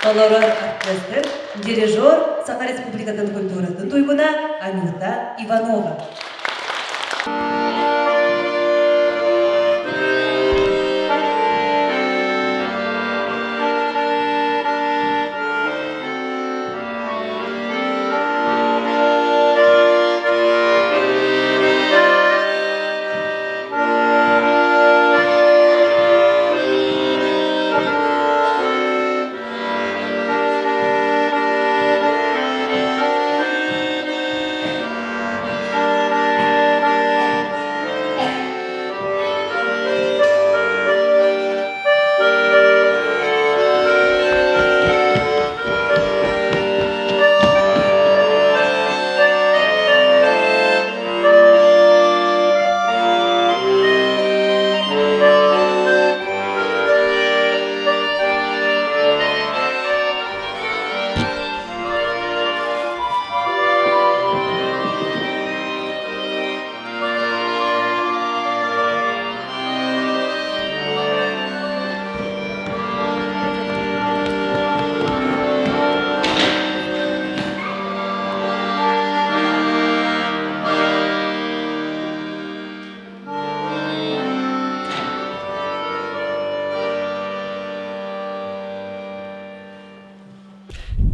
Толорор оркестр, дирижер Саха Республикатын культуратын туйгуна Анюта Иванова.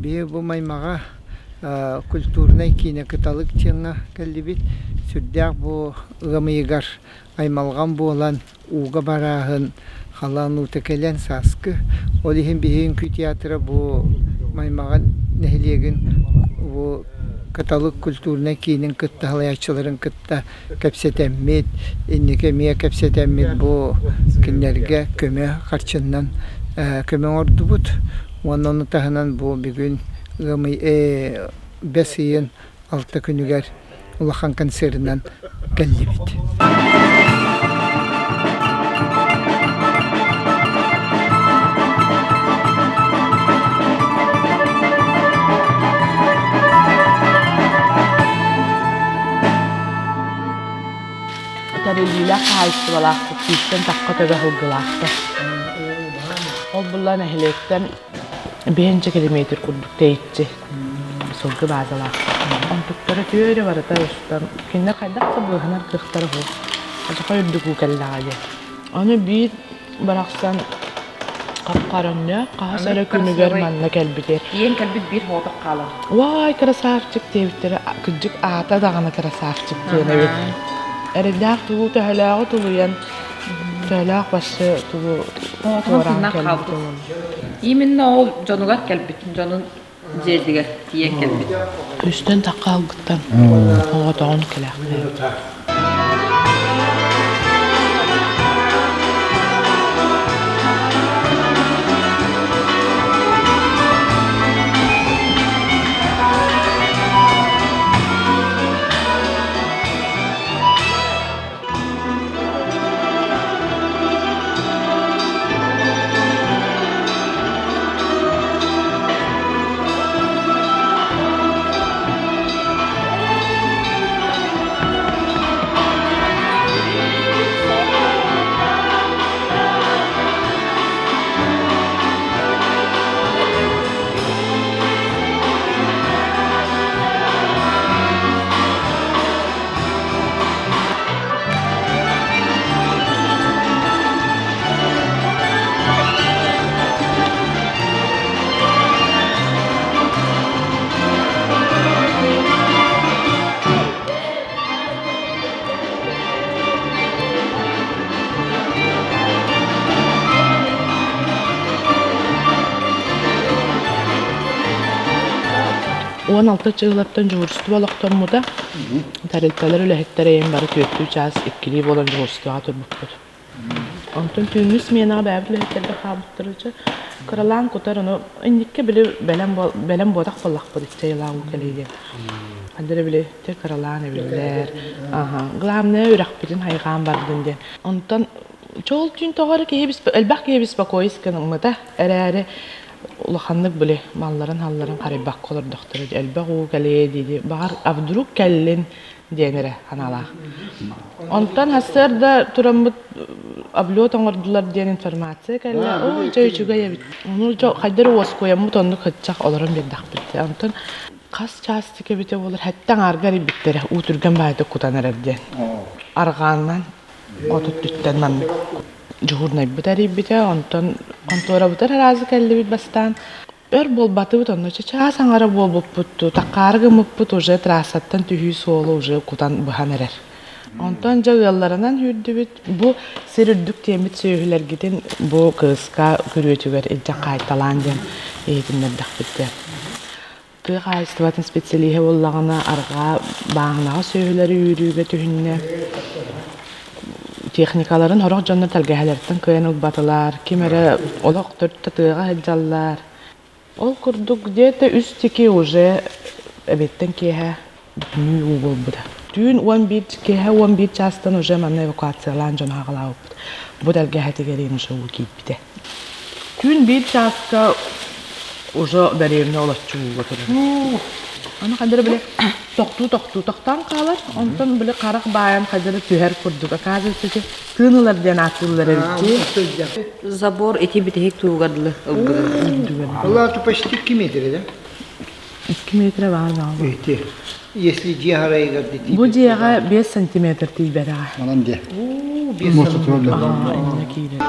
Биһи бу Маймаҕа культурнай киинэ Кыталык диэҥҥэ кэллибит. Сүрдээх бу ыам ыйыгар аймалҕан буолан ууга барааһын, халаан уута кэлэн сааскы. Ол иһин биһиги үҥкүү театра бу Маймаҕа нэһилиэгин бу Кыталык культурнай киинин кытта салайааччыларын кытта кэпсэтэммит, инники эмиэ кэпсэтэммит бу кинилэргэ көмө харчыннан көмө оҥордубут. Уонна ону таһынан бу бүгүн ыам бэс ыйын алта күнүгэр улахан концерынан кэллибит. Тэриллиилээх хаһаайыстыбалаахпыт сүүстэн тахха төбө сылгылаахтар. Ол булла нэһилиэктэн биһинчэ километр курдук тэйиччи сылгы баазалаах. Онтуктара түөрэ барыта устан, кинилэр хайдах да быыһанар кыахтара суох. Саха үрдүк уу кэллэҕэ диэн. Аны биир барахсан хап-харанньа хаһыс эрэ күнүгэр манна кэлбитэ. Тиийэн кэлбит биир соҕотох хаалан. Уай, красавчик диэбиттэрэ, кырдьык аата даҕаны красавчик диэн эбит. Эрэйдээх тугу төһөлөөҕү тулуйан, төһөлөөх башы тугу туораан кэлбит. Именно ол дьонугар кэлбит, дьонун дьиэтигэр тиийэн кэлбит. Үстэн тахха алгыттан оҕотоҕун кэлээхтээбит. 16 чыылаттан дьуһуурустуба олохтоммута. Тэрилтэлэр үлэһиттэрэ эйэн бары түөртүү чаас иккилии буолан дьуһуурустубаҕа турбуппут. Онтон түүҥҥү сменаҕа бэйэбит үлэһиттэргэ хаалбыттара чэ кыралаан кутар ону инникки били бэлэм бэлэм буотах буоллахпыт иччэ ыйылаах уу кэлиэ диэн. Ханна били те кыралаан эбиллэр. Аха. Главное үрэхпитин хайҕаан бардын диэн. Онтон чоол түүн тоҕо эрэ киһи элбэх киһи беспокоить гыныммыта эрээри улаханнык били малларын-халларын харайбакка олордохторо элбэх уу кэлиэ дии баҕар а вдруг кэллин диэн эрэ санаалаах. Онтон сарсыарда тураммыт Облет оҥордулар диэн информация кэллэ. Оо, дьэ үчүгэй эбит. Ону дьэ хайдары уоскуйаммыт оннук һыччах олорон биэрдэхпит. Онтон хас чаастык эбитэ буолар хэттэ аҥаарга эрийбиттэрэ уу түргэн баайдык кутан эрэр диэн. Арҕааннан от өттүттэн маннык дьуһуурнайбыт эрийбитэ. Онтон хонтуорабытыгар араазы кэллибит бастаан. Өр буолбатыбыт онно чаас аҥара буолбуппут таккаары гыммыппыт уже трассаттан түһүү суола уже кутан быһан эрэр. Онтон дьэ ыалларынан сүүрдүбүт. Бу сир үрдүк тиэммит сүөһүлэргитин бу кырыска күрүөтүгэр илдьэ хаайталаан диэн иһитиннэрдэхпит диэн. Тыа хаһаайыстыбатын специалиһэ буоллаҕына арҕаа бааһынаҕа сүөһүлэри үүрүүгэ түһүннэ. Техникаларын сорох дьоннор тэлгэһэлэриттэн кыайан ылбатылар, ким эрэ олох төрүт да тыаҕа сылдьаллар. Ол курдук где-то үс тики уже эбиэттэн киэһэ бүтүннүү уу буолбута. Түүн 11 киэһэ 11 чаастан уже манна эвакуациялаан дьону аҕалаабыппыт. Бу тэлгэһэтигэр уже уу киирбитэ. Түүн биир чааска уже дэриэбинэ олоччу ууга турар. Аны ханна били тохтуу-тохтуу тохтоон хаалар, онтон били харах баайан хайда эрэ түһэр курдук. Оказывается, ити тыын ылар диэн ааттыыллар эбит дии. Забор ити бүтэһик туугар дылы ылбыгын. Ол аата почти 2 метрэ, да? 2 метрэ баар баҕа. Ити. Если дьиэ харайыгар дии. Бу дьиэҕэ 5 сантиметр тиийбэтэҕэ. Манан дьиэ. 5 сантиметр. Иннэ киирэр.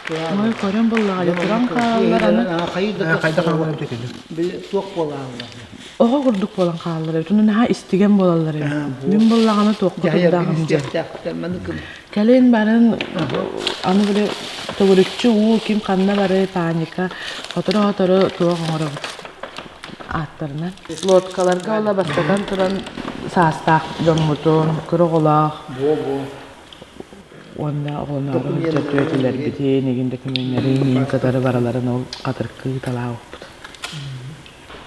Ой, көрөн буллаҕа туран хааллар аны. Хайда хаалар Туох буолааллар? Оҕо курдук буолан хааллар эбит. Уну наһаа истигэн буолаллар эбит. Мин буллаҕына туохха турдааҕым дьэ. Кэлин баран аны били төгүрүччү уу ким ханна бары паника сотору-сотору туох оҥоробут ааттарынан. Лодкаларга ола бастатан туран саастаах дьоммутун, кыра оҕолоох уонна оҕолору түөтүлэрбитин, игин дөкүмүөннэрин иин кытары бараларын ол хатыркыы талаабыппыт.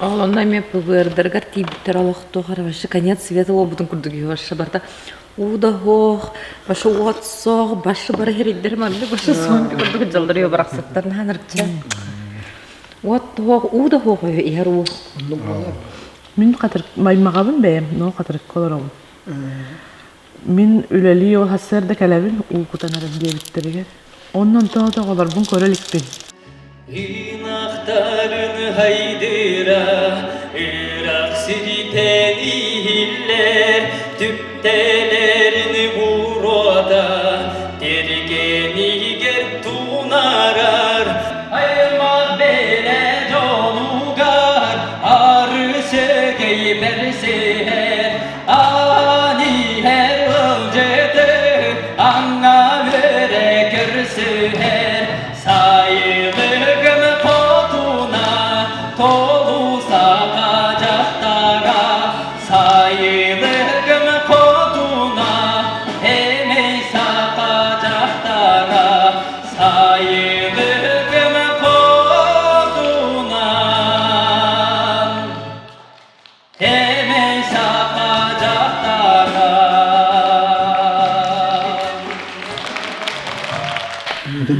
Ол онно эмиэ ПВРдарыгар тиийбиттэр олохтоох эрэ вообще конец света буолбутун курдук үһү вообще барыта уу да суох, вообще уот суох, башы бары хэрийдэр маннык вообще суонки курдук дьаллар үө барахсаттар наһаа нарча. Уот суох, уу да суох үһү иһэр уу. Мин хатырык маймаҕабын бэйэм, но хатырыкка олоробун. Мин үлэлии ол сарсыарда кэлэбин, уу кутан эрэр диэбиттэригэр. Онно онтон оҕолорбун көрө иликпин. Ынахтарын хайдыра, ырах сиритэн иһиллэр, түптэлэрин буруота, тиргэнигэр тунарар. Аймах бэлэ дьонугар ары сэгэй бэрсиһэр, аан иһэр ылдьыты, аҥа үөрэ көрсүһэр. Сайылыгым хотуна, толу саха дьахтара, Сайылыгым хотуна, эмэй саха дьахтара, Сайылыгым хотуна, эмэй саха дьахтара.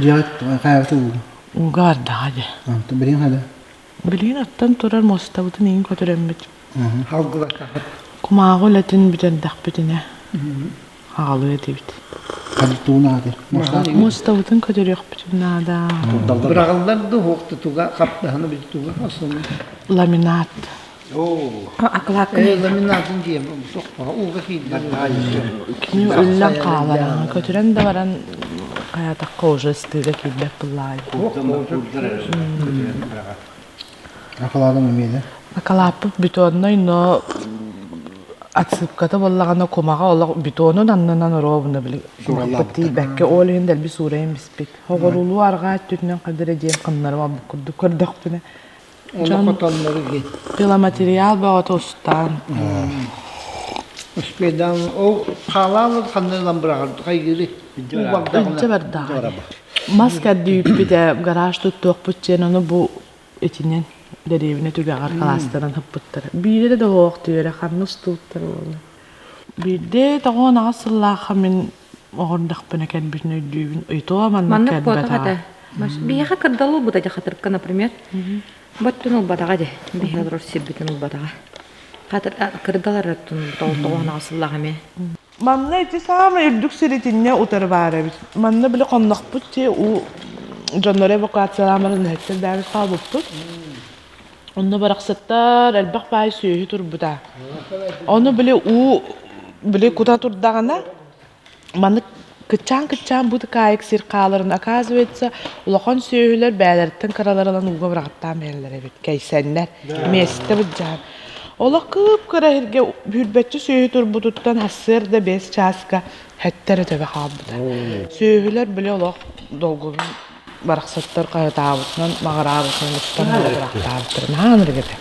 Дьиэҕит хайаҕыта ууга? Ууга бардаҕа дьэ. Онтон билигин хайда? Билигин оттон турар муостабытын иҥин көтүрэммит. Халгылатаҕыт. Кумааҕы үлэтин бүтэрдэхпитинэ аҕалыа этибит. Муостабытын көтүрүөхпүтүн наада. Быраҕыллар да уһуохтутуга хаптаһына бүтуга основной. Ламинат. Э, ламинатын диэн тохпоҕо ууга киирдэ. Кини үллэн хаалар. Көтүрэн да баран хайатахха уже ыстыыга киирбэт буллаай. Акылаадам эмиэ Акалааппыт бетоннай, но отсыпката буоллаҕына кумаҕа олох бетонун аннынан оруобуна били кумахпыт тиийбэккэ ол иһин дэлби суурайан биспит. Хоҕуруулуу арҕаа өттүтүнэн хадыра диэн ханнарым албыт курдук көрдөхпүнэ. Дьон хотоннору пиломатериал бөҕөтө устаан. Успедан ол хаалаалар ханна ылан быраҕар хайгыыры Илдьэ бардаҕа. Мас кэрдийбитэ гараж туттуохпут диэн ону бу итинэн дэриэбинэ түгэҕэр халаастаран хаппыттара. Биирэ да оһох түөрэ ханна устубуттар буолла. Биирдэ 98 сыллаахха мин оҕордохпуна кэлбитин өйдүүбүн. Ыйтоо маннык Маннык буотах кэлбэтэ. этэ. Биһиэхэ кырдал ылбыта дьэ хатырыкка, например. Боттун ылбатаҕа дьэ. Биһи олорор сирбитин ылбатаҕа. Хатыр кырдал арыттын 98 сыллаах эмиэ. Манна ити саамай үрдүк сир итиннэ утары баар эбит. Манна били хоннохпут дии уу дьоннору эвакуациялаан баран үлэһиттэр бэйэбит хаалбыппыт. Онно барахсаттар элбэх баай сүөһү турбута. Ону били уу били кута турдаҕына маннык кыччаан-кыччаан бу тыкаайык сир хааларын оказывается улахан сүөһүлэр бэйэлэриттэн кыралар ылан ууга быраҕаттаан биэрэллэр эбит кэйсэннэр миэстэ былдьаан Олох кыып-кыра иһиргэ сүүрбэччэ сүөһү турбутуттан сарсыарда 5 чааска хэттэ эрэ төбө хаалбыта. Сүөһүлэр били олох долгунун барахсаттар хаһытаабытынан, маҕыраабытынан устан бырахтаабыттара наһаа ынырык этэ.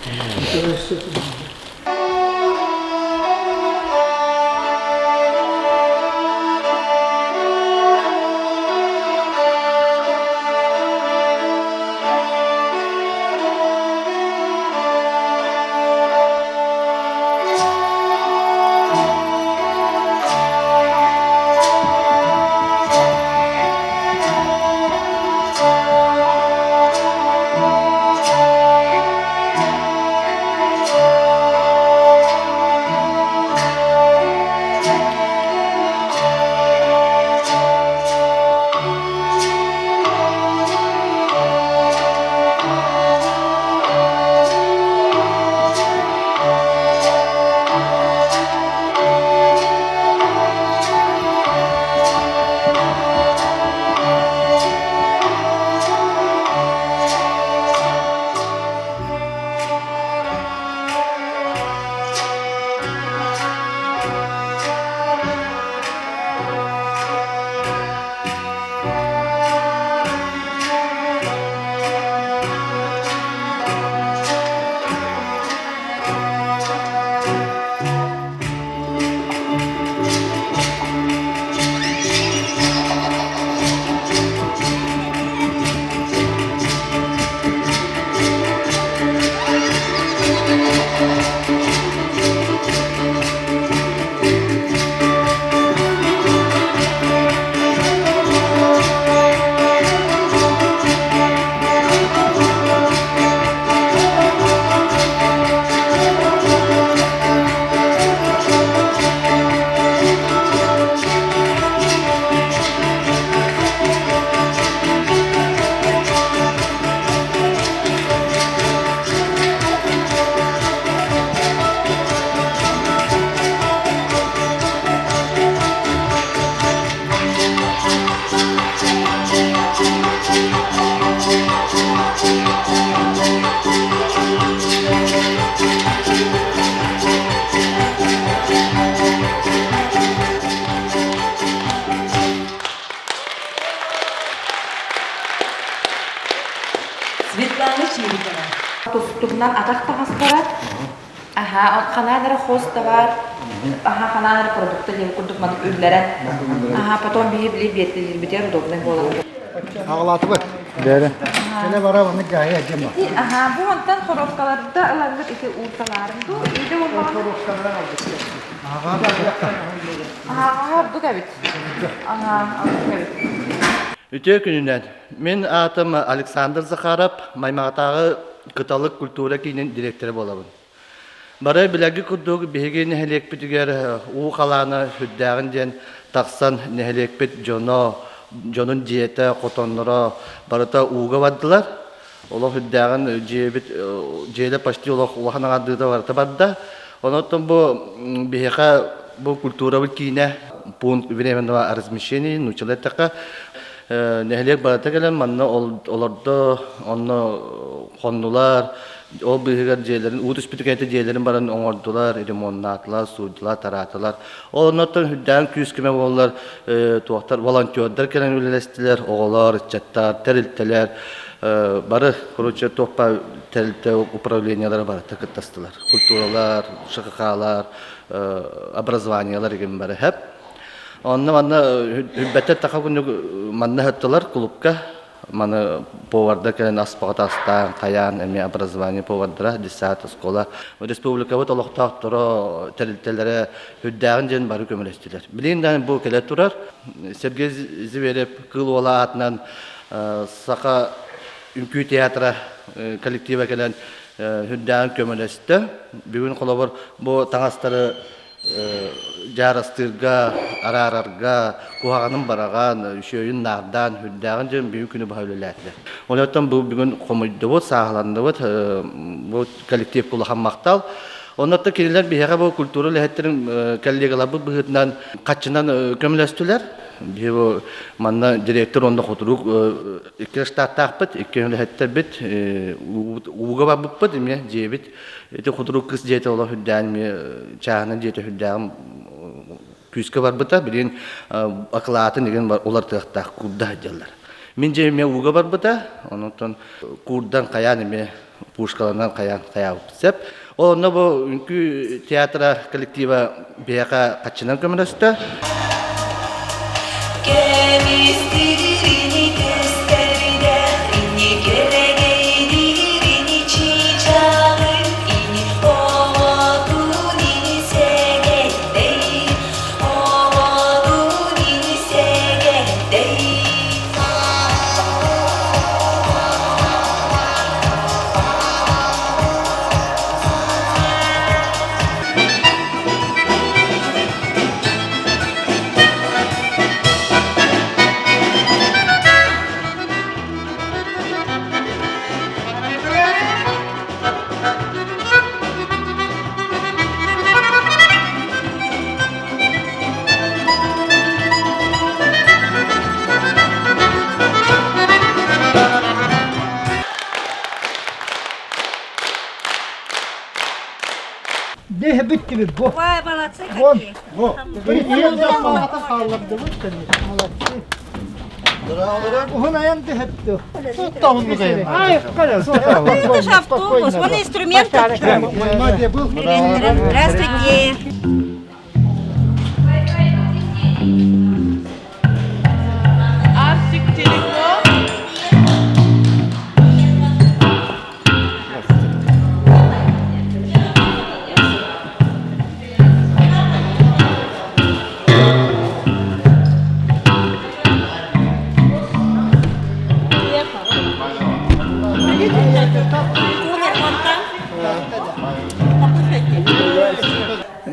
Светлана Чирикова. Тустугунан атах таҥастара Аха, ханаан эрэ хос товар, аха, ханаан эрэ продукты диэн курдук маннык үллэрэн. Аха, потом биһи били биэртэлиирбитигэр удобнай буолар. Аҕалаатыбыт. Бээрэ. Кэлэ бара маннык гаайа дьэм бар. Аха, бу мантан хоровкаларда ыларгыт ити уурталаарым дуу, иде болмаҕын. Аҕа Аха, ордук эбит. Аха, ордук эбит. Үтүө күнүнэн. Мин аатым Александр Захаров, Маймаҕатааҕы Кыталык культура киинин директора буолабын. Бары билэрги курдук биһиги нэһилиэкпитигэр уу халаана сүрдээҕин диэн тахсан нэһилиэкпит дьоно, дьонун дьиэтэ, хотонноро барыта ууга бардылар. Олох үрдээҕин дьиэбит дьиэлэ почти олох улахан аҥардыыта барыта барда. Онон бу биһиэхэ бу культурабыт киинэ пункт временного размещения нууччалыы эттэххэ нэһилиэк барыта кэлэн манна олордо онно хоннулар ол быыһыгар дьиэлэрин уу түспүт кэнниттэн дьиэлэрин баран оҥордулар ремоннаатылар сууйдулар тараатылар ол оннуттан үрдээн күүс-көмө буоллар туохтар волонтердар кэлэн үлэлэстилэр оҕолор ыччаттар тэрилтэлэр бары короче туохпа тэрилтэ управлениелара барыта кыттастылар культуралар ШКХ-лар образованиелар игин бары хэп онно манна үрбэттэр таха күнүк манна ыһыттылар клубка маны поварда кэлэн ас баҕата астаан хайаан эмиэ образование повардара десят оскуола республикабыт олохтоохторо тэрилтэлэрэ үрдээҕин диэн бары көмөлөстүлэр билигин да бу кэлэ турар Сергей Зверев Кыыл Уола аатынан Саха үҥкүү театра коллектива кэлэн үрдээҕин көмөлөстө. Бүгүн холобур бу таҥастары дьаарастыырга, араарарга, куһаҕанын бараҕан, үчүөйүн наардаан, үрдээҕин дьон бүгүн күнү быһа үлэлээтилэр. Онон бу бүгүн хомуйдубут, сааһыланныбыт, бу коллективка улахан махтал. Оннуттан кинилэр биһиэхэ бу культура үлэһиттэрин коллегаларбыт быһыытынан хаччынан көмөлөстүлэр. Биһи бу манна директор уонна хотурук икки штаттаахпыт, икки үлэһиттэрбит, ууга барбыппыт эмиэ дьиэбит. Ити хотурук кыс дьиэтэ олох үрдээн эмиэ чааһынан дьиэтэ үрдээҕин күүскэ барбыта. Билигин акылаатын игин уларытыахтаах куурда сылдьаллар. Мин дьиэм эмиэ ууга барбыта, онтон куурдан хайаан эмиэ пушкаланан хайаан хайаабыт сөп. Ол онно бу үҥкүү театра коллектива биһиэхэ хаччынан көмөлөстө. Дeh bitti bir bu. Vay молодцы Вон. какие. Хааллардыбыт молодцы. Уһун айан дэһэтту. Ай, Это же автобус, вон инструменты. Здравствуйте. Арктик Телеком.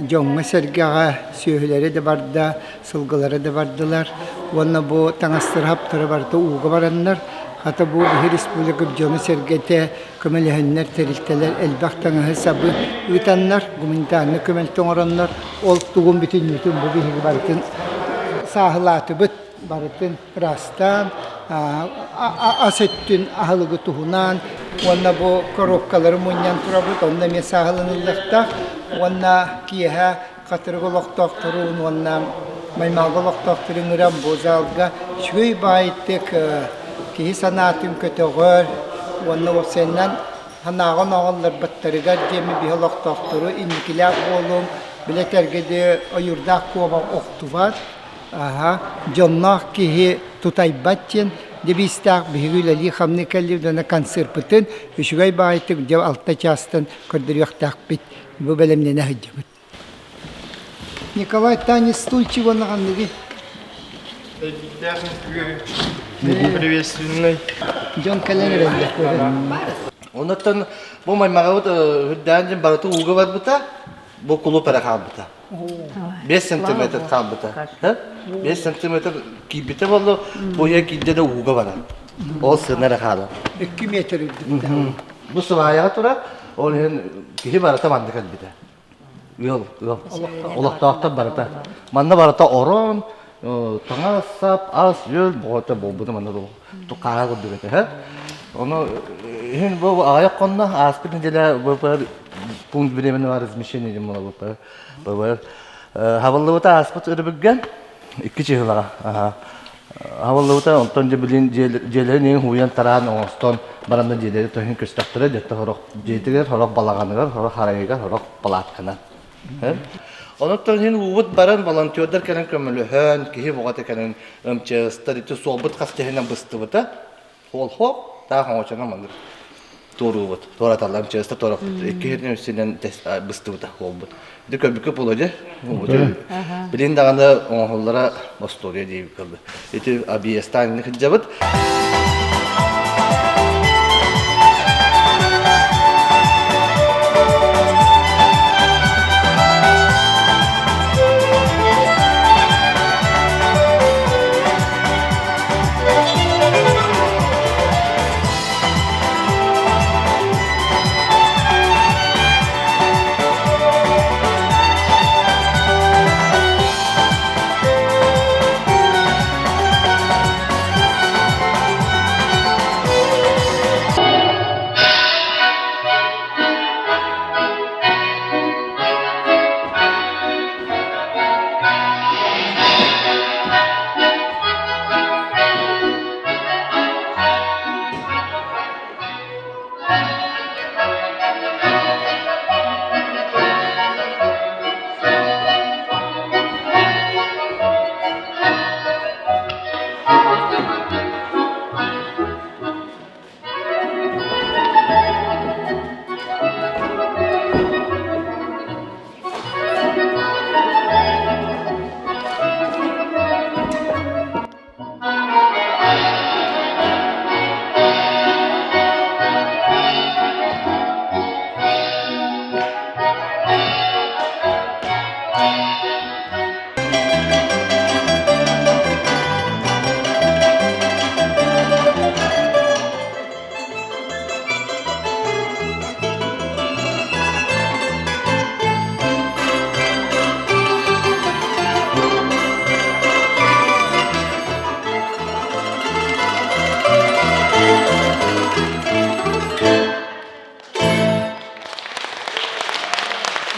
Дьоҥҥо-сэргэҕэ сүөһүлэри да барда, сылгылары да бардылар уонна бу таҥастара хаптара барыта ууга бараннар, хата бу биһи республика дьоно-сэргэтэ көмөлөһөннөр тэрилтэлэр элбэх таҥаһы сабы ыытаннар, гуманитарнай көмөлтө оҥороннор, ол тугун бүтүннүүтүн бу биһиги барытын сааһылаатыбыт, барытын ыраастаан, ас өттүн аһылыгы туһунан уонна бу коробкалары мунньан турабыт, онно эмиэ сааһыланыллыахтаах уонна киэһэ Хатырык олохтоохторун уонна Маймаалга олохтоохторун ыҥыран бу залга үчүгэй баайытык киһи санаатын көтөҕөр уонна уопсайынан санааҕын оҕоллорбуттарыгар диэми биһи олохтоохтору инникилээх буолуҥ, билэтэргэ диэ ойуурдаах куобах охтубат, аһа дьонноох киһи тутайбат диэн девизтээх биһиги үлэлии-хамныы кэллибит уонна концерпытын үчүгэй баайытык дьэ алта чаастан көрдөрүөхтээхпит бу бэлэмнэнэ сылдьабыт. Николай Танец стульчик уонна ханныгый? Приветственный. Дьон кэлэн эрэллэр. Оннуттан бу маймаҕабыт үрдээн дьин барыта ууга барбыта, бу кулууп эрэ хаалбыта. 5 сантиметр хаалбыта. 5 сантиметр киирбитэ буолла, бу ийэ киирдэ да ууга барар. Ол сына эрэ хаалар. 2 метр үрдүктээх. Бу сыбаайаҕа турар, ол иһин киһи барыта манна кэлбитэ. Ыал, ыал. Олохтоохтор барыта. Манна барыта орон, таҥас, сап, ас, үөл боҕото буолбута манна хаара курдук этэ. Ону иһин бу аҕыйах хонно ааспыт неделя ВПР пункт временного размещения диэн буола ВПР хабыллыбыта ааспыт өрөбүлгэн икки чыһылаҕа Хабыллыбыта онтон дьэ билин дьиэлэрин иһин хууйан тараан оҥостон баранна дьиэлэри төһүн көстөхтөрө дьэ сорох дьиэтигэр сорох балаҕаныгар сорох харайыгар сорох палатканан Онуттан иһин уубут баран волонтердар кэлэн көмөлөһөн киһи буҕата кэлэн МЧСтар ити суолбут хас тэһинэн быстыбыта Суол хоп таах оҥочонон маннык туоруубут туораталлар МЧСта туораппыт икки сиринэн үс сиринэн быстыбыта буолбут ити көрбүккэ буолуо дьэ билин даҕаны оҥоһуллара остуоруйа диэбит кылды ити объезтаан сылдьабыт.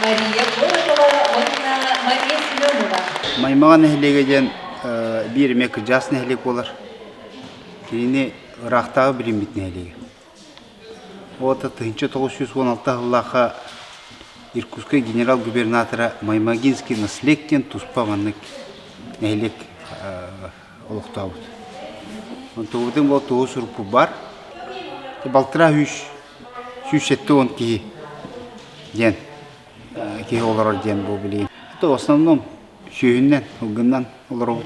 Мария Колокова уонна Мария Семенова. Маймаҕа нэһилиэгэ диэн биир эмиэ кырдьаҕас нэһилиэк буолар. Кинини ыраахтааҕы билиммит нэһилиэгэ. Уота 1916 сыллаахха Иркутскай генерал-губернатора Маймагинский наследник диэн туспа маннык нэһилиэк олохтообут. Онтубутун бол туһу сурукпут бар. Балтараа үс 170 киһи диэн киһи олорор диэн бу билигин. В основном сүөһүннэн, ылгыннан олоробут.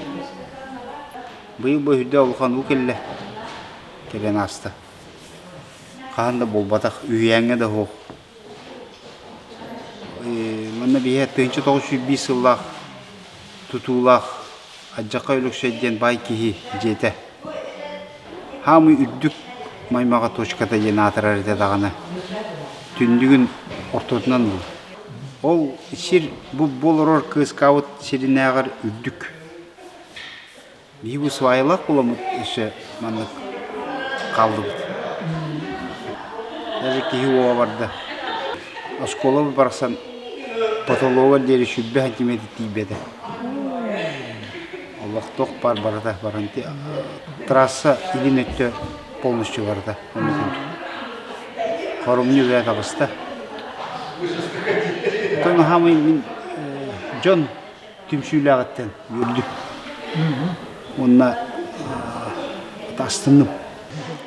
Быйыл бу үрдэ улахан уу кэллэ. Кэлэн ааста. Хаһан да буолбатах, үһүйээҥҥэ да суох. Манна биһиэхэ 1905 сыллаах тутуулаах Адьака Өлөксөй диэн баай киһи дьиэтэ. Хаамый үрдүк маймаҕа точката диэн аатырар этэ даҕаны түннүгүн ортотунан ылла. Ол сир бу бу олорор кыыскаабыт сиринээҕэр үрдүк. Биһиги бу сваялаах буоламмыт өссө маннык хааллыбыт. Даже киһи уоҕа барда. Оскуола барсан потологар диэри 100 сантиметр тиийбэтэ. Олохтоох бар барыта баран трасса илин өттө полностью барыта. Хорумньу үлэ таҕыста. Оттон хаамый мин дьон түмсүүлээҕиттэн үөрдүм. Уонна астынным.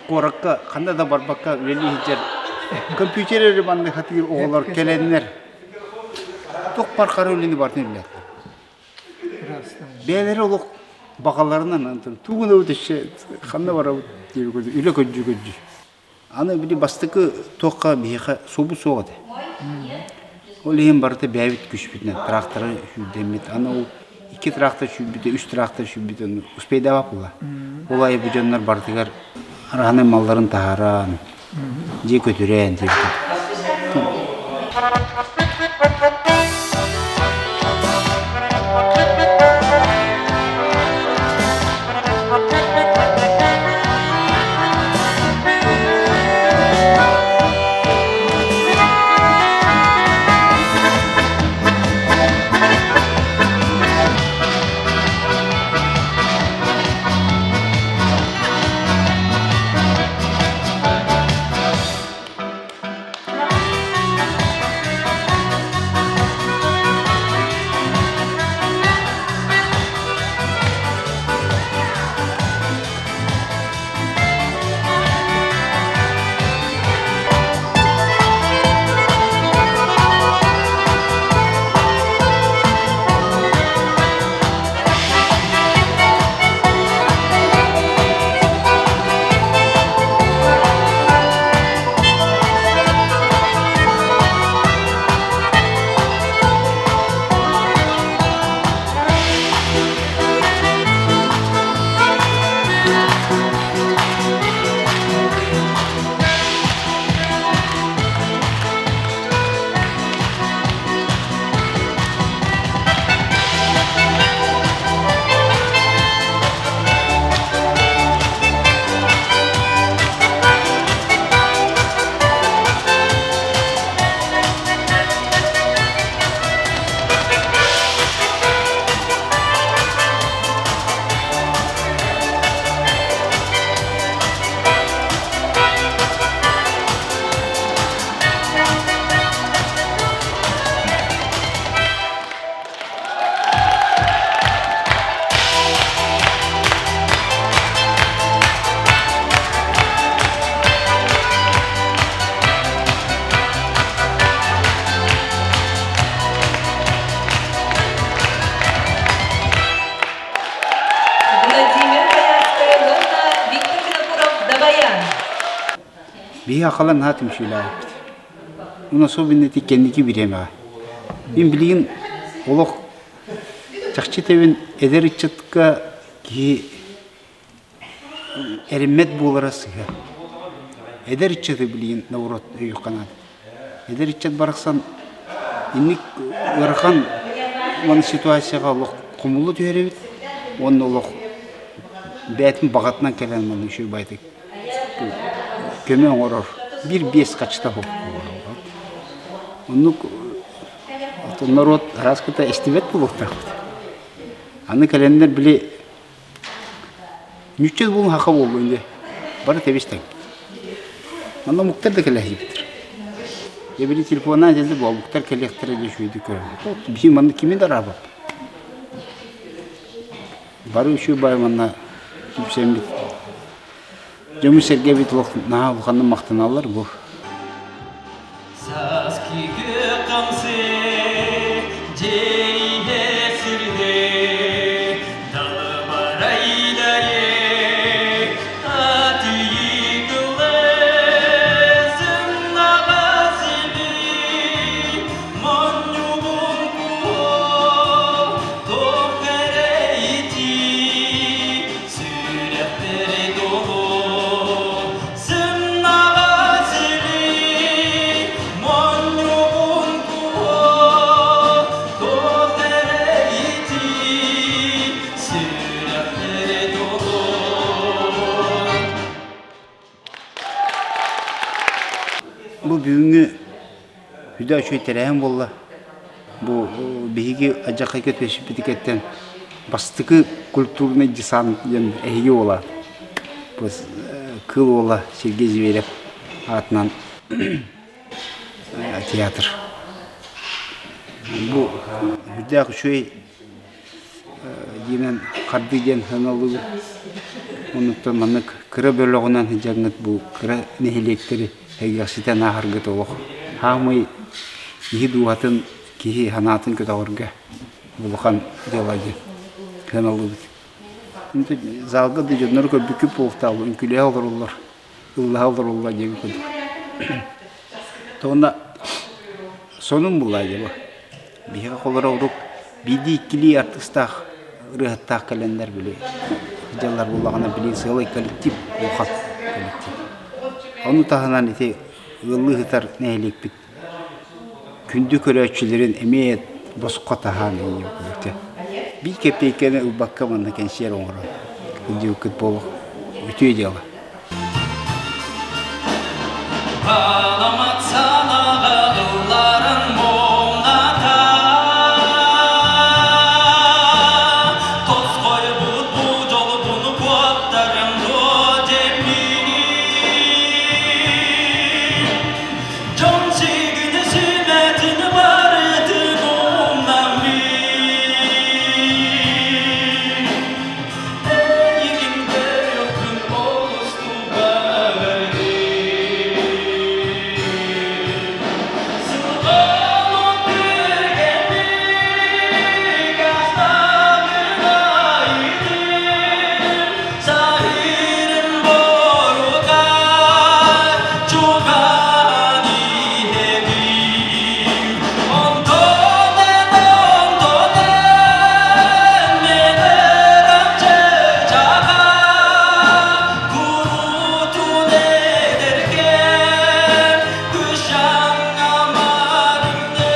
Куоракка ханна да барбакка үлэлии сылдьар компьютер эрэ маннык хатыыр оҕолор кэлэннэр туох бар хара үлэни барытын үлэлээтилэр. Бэйэлэрэ олох баҕаларынан тугу да өссө ханна барабыт диир үлэ көрдүү көрдүү. Аны били бастакы туохха биһиэхэ суобу суох этэ. Ол иһин барыта бэйэбит күүспүтүнэн тракторы сүүрдэммит. Аны ол икки трактор сүүрбүтэ, үс трактор сүүрбүтэ успейдаабат буолла. Ол айы бу дьоннор барытыгар араһаны малларын таһааран, дьиэ көтүрэн диэбит. Владимир Боярская уонна Виктор Винокуров Дабаян. Биһи акалар наһаа түмсүүлээхпит. Уна особенно ити кэнники бириэмэҕэ. Мин билигин олох чахчы тэбин эдэр ыччатка киһи эрэммэт буолара сыыһа. Эдэр ыччаты билигин наоборот өйүөххэ наада. Эдэр ыччат барахсан инник ыарахан уонна ситуацияҕа олох хомулла түһэр эбит уонна олох бэйэтин баҕатынан кэлэн манна үчүгэй баайдык көмө оҥорор биир биэс хачта Оннук норуот араас кыта эстибэт буолуохтаахпыт. Аны кэлэннэр били Ньүччэ буолун хаха буоллун дии. Бары тэбис-тэҥ. Манна омуктар да кэлэһийбиттэр. Дьэ били телефоннаан дьэллэ бу омуктар кэлиэхтэрэ диэн үчүгэйдик көрөбүн. Биһи манна кими да араабап. Бары үчүгэй баай манна түпсэммит. Дьоммут-сэргэбит олох наһаа улаханнык махтаналлар бу. Бу бүгүҥҥү үдэ үчүгэй тэрээһин буолла. Бу биһиги алдьархайга түһүспүтүгүттэн бастакы культурный десант диэн эһиги уола Кыыл уола Сергей Зверев аатынан театр. Бу үрдээх үчүгэй диинэн хардыы диэн сыаналыыбын. Оннуттан маннык кыра бөлөҕүнэн сылдьаҥҥыт бу кыра нэһилиэктэри эйгэхситэн ааһаргыт олох хаамый киһи дууһатын, киһи санаатын көтөҕөргө улахан дьыала диэн сыаналыыбыт. Залга да дьоннору көрбүккүт буолуохтаах, үҥкүүлэһэ олороллор. Ыллаһа олорулла диэби курдук. Тоҕуна сонун буллаа дьэ бу. Биһиэхэ холоро урук биирдии-иккилии артыыстаах, ырыаһыттаах кэлэннэр били дьаллар буоллаҕына били сыалай коллектив улахан коллектив. Ону таһынан ити ыаллыы сытар нэһилиэкпит күндү көрөөччүлэрин эмиэ босхо таһаан инньэ биир кэппиэйкэни ылбакка манна кэнсиэр оҥорон сылдьыбыккыт буолуох үтүө дьыала. Аламат санаҕа ылларын муҥната Тосхойбут бу дьолбуну куоттарым дуо дэммин Дьон сигини сүмэтин барытын умнаммын Эйигин көрүөхпүн олус Курутун эдэркээн кышаҥҥа марымныы.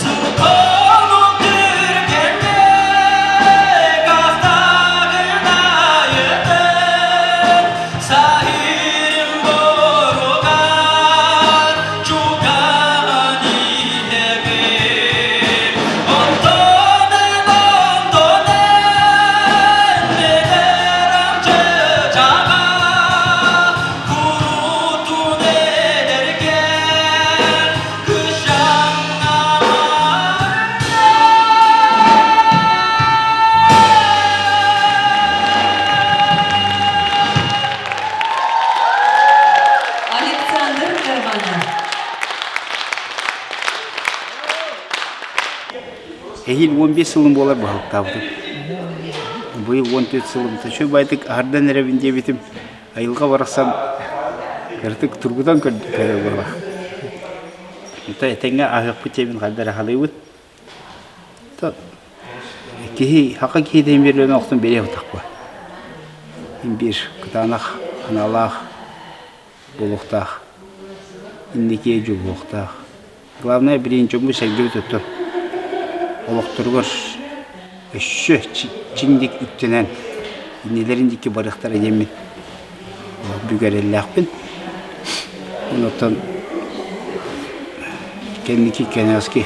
Сутону түргэнник астагынайытын Сахирим боругар чуган иһэбин Онтонен онтонен медерам чычаға Курутун эдерген Александр Карманов. Эһиил 15 сылым буолар баһылыктаабытым. Быйыл 14 сылым. Үчүгэй баайдык аһардан эрэбин диэбитим. Айылҕа барахсан кыратык тургутан көрөр буолла. Онто этэҥҥэ аһыахпыт диэбин хайда эрэ халыыбыт. Киһи хака киһи биэрлэн охтон биэриэх утахпа. Биир кытаанах аналаах буолуохтаах. Инники дьулуохтаах. Главное билигин дьоммут сэргэбит оттон олохторугар өссө чиҥник үктэнэн иннилэрин диэки барыахтара диэммин бүк эрэллээхпин. Онтон кэнники кэнэҕэски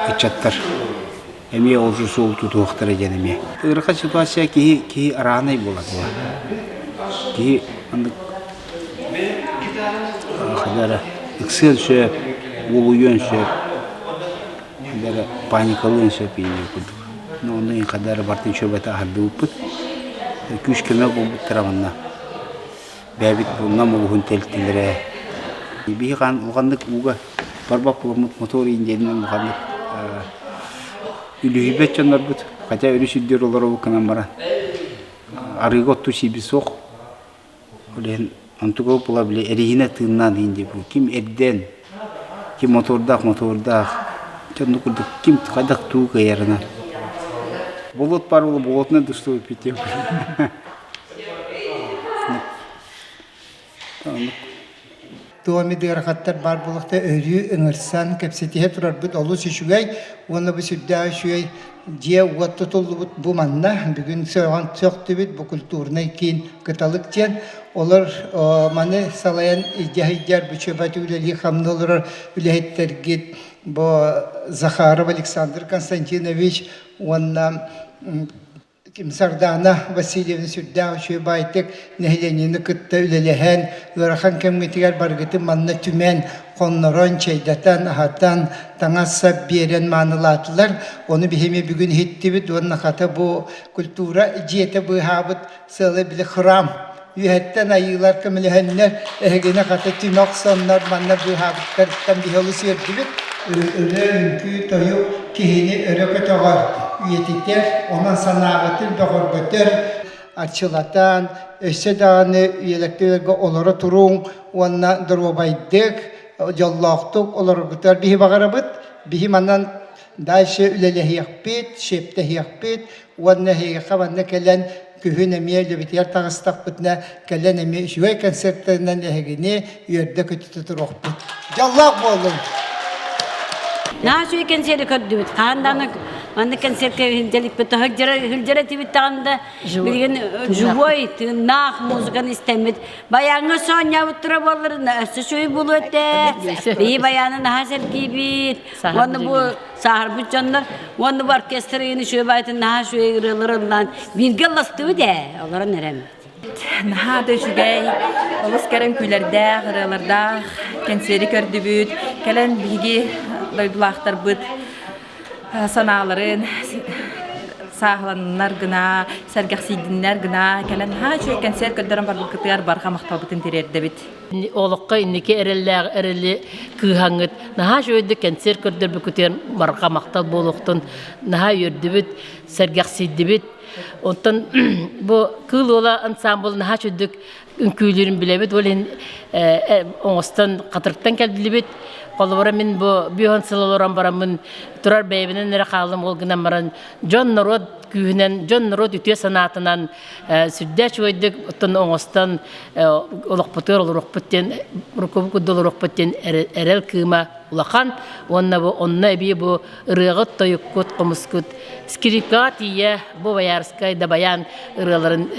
ыччаттар эмиэ ол суол тутуохтара диэн эмиэ. Ыарахан ситуация киһи киһи араанай буолар буолар. Киһи маннык хайда эрэ ыксыан сөп, уолуйуон сөп, хайда эрэ паникалыан сөп иинэ курдук. Но онно хайда эрэ бартын чөбөтө аһардыбыппыт. Күүс-көмө буолбуттара манна. Бэйэбит булунан улуһун тэлтилэрэ. Биһи хаан улаханнык ууга барбат буламмыт мотор индиэнинэн улаханнык үлүһүйбэт дьоннорбут. Хотя өрүс үрдүөр олоробут гынан баран арыыга оттуу сиибит суох. Ол иһин онтуга була били эриһинэ тыыннаан иһин диэбит. Ким эрдэн, ким мотордаах мотордаах, дьонну курдук ким хайдах туу кыайарынан. Болот бар була болотунан дустуой питиэм. Туоми ыарахаттар баар буолуохта өрүү ыҥырсан кэпсэтиһэ турарбыт олус үчүгэй уонна бу сүрдээх үчүгэй дьиэ-уот тутуллубут бу манна бүгүн сөҕөн сөхтүбүт бу культурнай киин Кыталык диэн олор маны салайан илдьэ сылдьар бу чөбөт үлэлии хамныы олорор үлэһиттэргит бу Захаров Александр Константинович уонна Ким Сардаана Васильевна сүрдээх үчүгэй баайтык нэһилиэнньэни кытта үлэлэһэн, ыарахан кэмҥитигэр барыгытын манна түмэн, хоннорон, чэйдэтэн, аһатан, таҥас-сап биэрэн маанылаатылар. Ону биһиги бүгүн иһиттибит уонна хата бу культура дьиэтэ быыһаабыт сыала били храм үөһэттэн айыылар көмөлөһөннөр эһигини хата түмэ охсоннор манна быыһаабыттарыттан биһи олус үөрдүбүт. Ырыа, үҥкүү, тойук киһини өрө көтөҕөр, үйэтитэр, онон санааҕытын бөҕөргөтөр, арчылатан, өссө даҕаны үйэлэктиэргэ олоро туруҥ уонна доруобайдык, дьоллоохтук олороргутугар биһи баҕарабыт. Биһи манан дальше үлэлэһиэхпит, шептэһиэхпит уонна эһиэхэ манна кэлэн күһүн эмиэ үлэбитигэр таҕыстахпытына кэлэн эмиэ үчүгэй концертарынан эһигини үөрдэ-көтүтэ туруохпут. Дьоллоох буолуҥ! Наһаа үчүгэй кэнсиэри көрдүбүт. Хаһан даҕаны маннык концертка илдьэликпит сылдьар этибит даҕаны да билигин живой тыыннаах музыканы истэммит. Баяҥҥа соонньообуттара буоллар өссө үчүгэй буолуо этэ. Биһи баяны наһаа сэргиибит. Уонна бу сааһырбыт дьоннор уонна бу оркестр ыйын үчүгэй баайтын наһаа үчүгэй ырыалар ыллаан бииргэ ылластыбыт ээ олорон эрэм. Наһаа да үчүгэй, олус кэрэ үҥкүүлэрдээх, ырыалардаах кэнсиэри көрдүбүт. Кэлэн биһиги дойдулаахтарбыт санааларын сааһыланнар гына, сэргэхсийдиннэр гына кэлэн наһаа үчүгэй кэнсиэр көрдөрөн барбыккытыгар барҕа махталбытын тириэрдэбит. Олоххо инники эрэллээх эрэли кыыһаҥҥыт наһаа үчүгэйдик кэнсиэр көрдөрбүккүтүгэр барҕа махтал буолуохтун наһаа үөрдүбүт, сэргэхсийдибит. Оттон бу Кыыл Уола ансаамбыл наһаа үчүгдүк үҥкүүлүүрүн билэбит. Ол иһин оҥостон хатырыктан кэллибит. Холобура мин бу бүөн сыл олорон бараммын турар бэйэбинэн эрэ хааллым ол гынан баран дьон норуот күүһүнэн, дьон норуот үтүө санаатынан сүрдээх үчүгэйдик оттон оҥостон олохпутугар олоруохпут диэн уруккубут курдук олоруохпут диэн эрэл кыыма улахан уонна бу онно эбии бу ырыаҕыт тойуккут хомускут скрипкаҕа тиийэ бу Боярскай да баян ырыаларын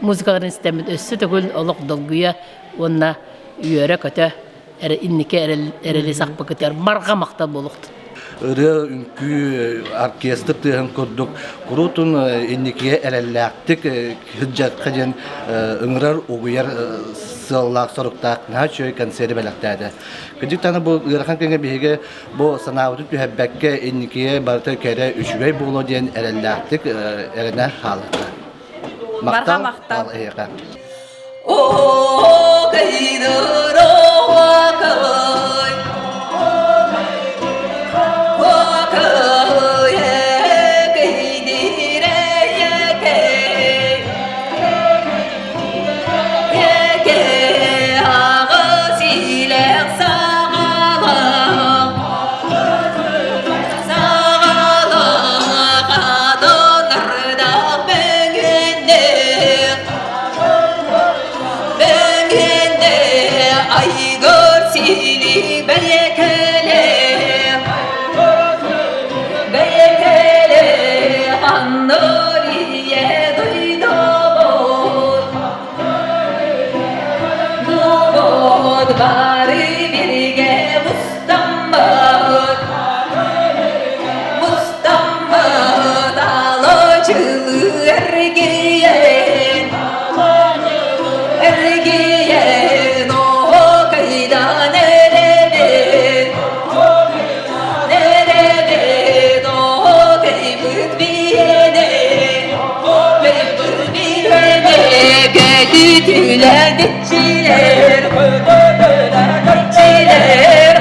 музыкаларын истэммит өссө төгүл олох долгуйа уонна үөрэ-көтө эрэ инники эрэли сахпыкытыгар барҕа махтал буолуохтун. Ырыа, үҥкүү, оркестр тыаһын курдук куруутун инникигэ эрэллээхтик сылдьыахха диэн ыҥырар, угуйар сыаллаах-соруктаах наһаа үчүгэй концеры бэлэхтээтэ. Кырдьык даҕаны бу ыарахан кэмҥэ биһиги бу санаабытын түһэрбэккэ инникигэ барыта кэрэ үчүгэй буолуо диэн эрэллээхтик эрэнэ хаалыахха. Махтал, махтал. эһиэхэ. О, кайдыро кай, Бары биригэ мустаммыт, мустаммыт алочылы эргийэн, эргийэн оокайдан эрэбит, эрэбит оокайбыт биэнэ, оокайбыт биэнэ кэтитилэн иччилэр, иччилэр.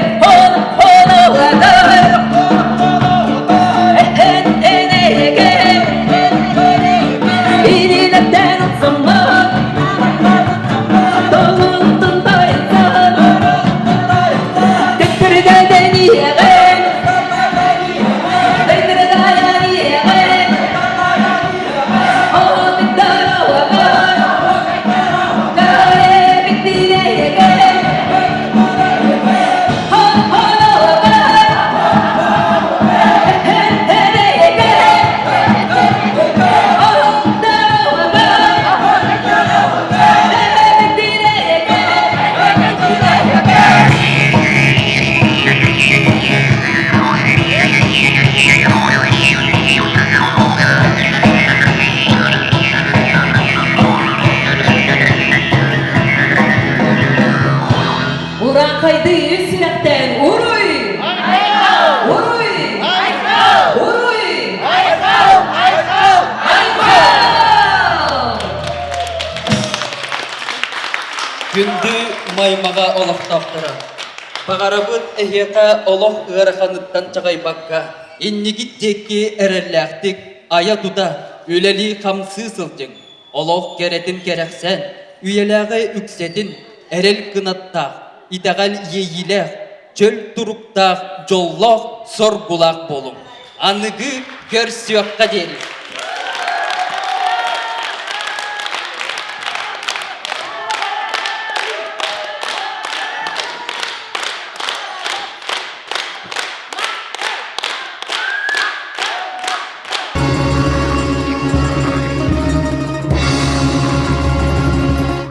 Ураҥхайды үс сүрэхтэн уруй! Уруй! Уруй! Айхал! Күндү Маймаҕа олохтоохторо! Баҕарабыт эһиэхэ олох ыараханыттан чаҕыйбакка, иннигит диэки эрэллээхтик айа-тута, үлэлии-хамсыы сылдьыҥ. Олох кэрэтин кэрэхсээн, үйэлээҕи үксэтин, эрэл кынаттаах, итэҕэл иэйиилээх, чөл туруктаах, дьоллоох, соргулаах буолуҥ. Аныгы көрсүөххэ диэри!